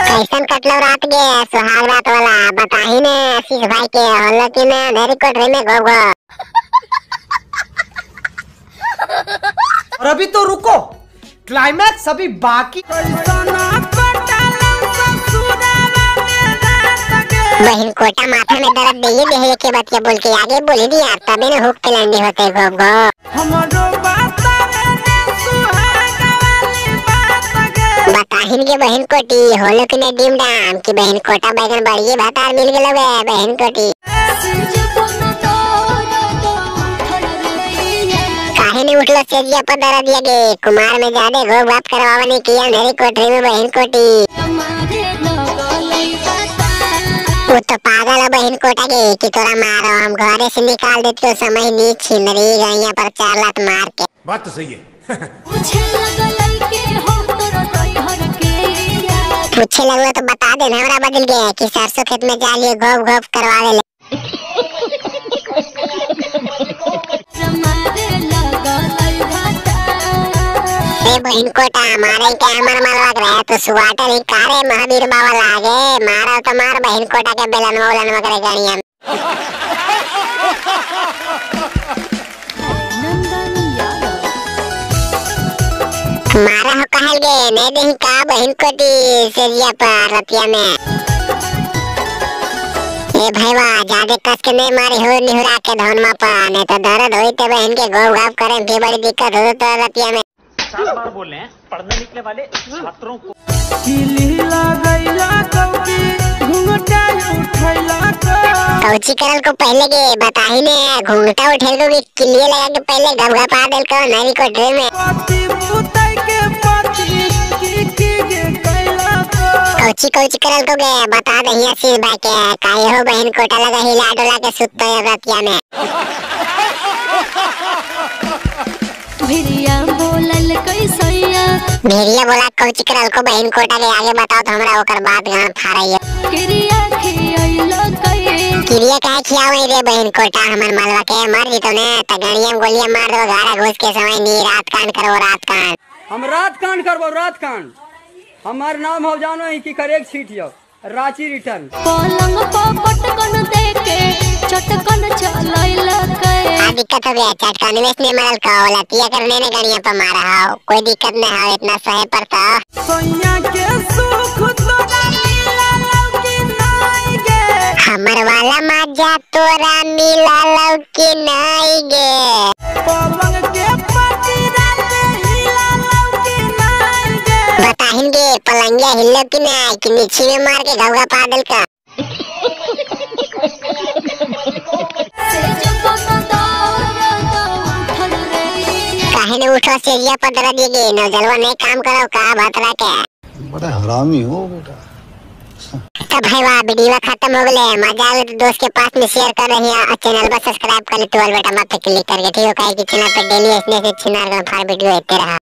कैसन कटलो रात गे सुहाग रात वाला बताही ने आशीष भाई के होलो कि ने अंधेरी कोठरी में गो गो। और अभी तो रुको, क्लाइमैक्स अभी बाकी। बहन कोटा माथा में दर्द दे दे के बतिया बोल के आगे बोली दिया तबे न हुक पे लंडी होते गो गो। बताहिन के बहन कोटी होलो कि ने डीम डाम की बहन कोटा बैगन बड़ी भातार मिल गेलो बे बहन कोटी। काहे ने उठलो सेजिया पर दर्द दिया गे कुमार में जादे गो बात करवावा नहीं किया अंधेरी कोठरी में बहन कोटी। वो तो पागल है बहन कोटा के कि तोरा मारो हम घरे से निकाल देते हो समय नहीं छिनरी गैया पर 4 लात मार के। बात तो सही है। पूछे लगलो तो बता दे हमरा बदल गया कि सरसों खेत में जा लिए गोप गोप करवा ले। बहन कोटा मारे के हमर मारवा के रहे तो सुवाटर ही कारे महावीर बाबा लागे मारा तो मार बहन कोटा के बेलन उलन करे गणिया। मारा हो कहल गे नहीं देही का बहन कोटी सेजिया पर रतिया में। ए भाईवा ज्यादा कस के नहीं मारी हो निहुरा के धौनमा पर नहीं तो दर्द होई ते बहन के गोप गाप करे भी बड़ी दिक्कत हो तो रतिया में। 4 बार बोल रहे हैं पढ़ने निकले वाले छात्रों को। कौची करल को पहले के बताही ने घूंघटा उठेल को भी किलिए लगा के पहले गपगपा देल को नरी कोठरी में। कौची कौची करल को गे बता दही आशीष भाई के काहे हो बहन कोटा लगा हिला डोला के सुत्तो रतिया में। भेड़िया बोलल कैसैया भेड़िया बोला कौची करल को बहन कोटा के आगे बताओ तो हमरा ओकर बात गांव फारैया। किरिया खियाइलो कई किरिया काहे खियावई रे बहन कोटा हमर मालवा के मर जितो ने त गणिया में गोलियां मार दो घारा घुस के समय नी रात कान करो रात कान। हम रात कान करबो रात कान हमार नाम हो जानो ही कि करेक छीट यो रांची रिटर्न। पलंग पर पटकन देके चटकन चलैल के आ दिक्कत हो गया चटकन में इसने मरल का होला तिया करने ने गणिया पर मारा हो कोई दिक्कत नहीं हो इतना सहे पड़ता। सोनिया के सुख तोरा मिला लौ कि नहीं गे हमर वाला मजा तोरा मिला लौ कि नहीं गे पलंग के पटी रात हिला लौ कि नहीं गे बताहिन गे पलंगिया हिल्लो कि नहीं कि नीचे में मार के घौगा पा देल का। काहे ने उठो सेजिया पर दर्द गे नौजलवा नहीं काम करो का भतरा के बड़ा हरामी हो बेटा। तो भाई वाह वीडियो खत्म हो गए मजा आवे तो दोस्त के पास में शेयर कर रही है और चैनल पर सब्सक्राइब कर ले तो बटन पे क्लिक करके ठीक हो काहे कि चैनल पे डेली ऐसे ऐसे छिनार फार वीडियो आते रहा।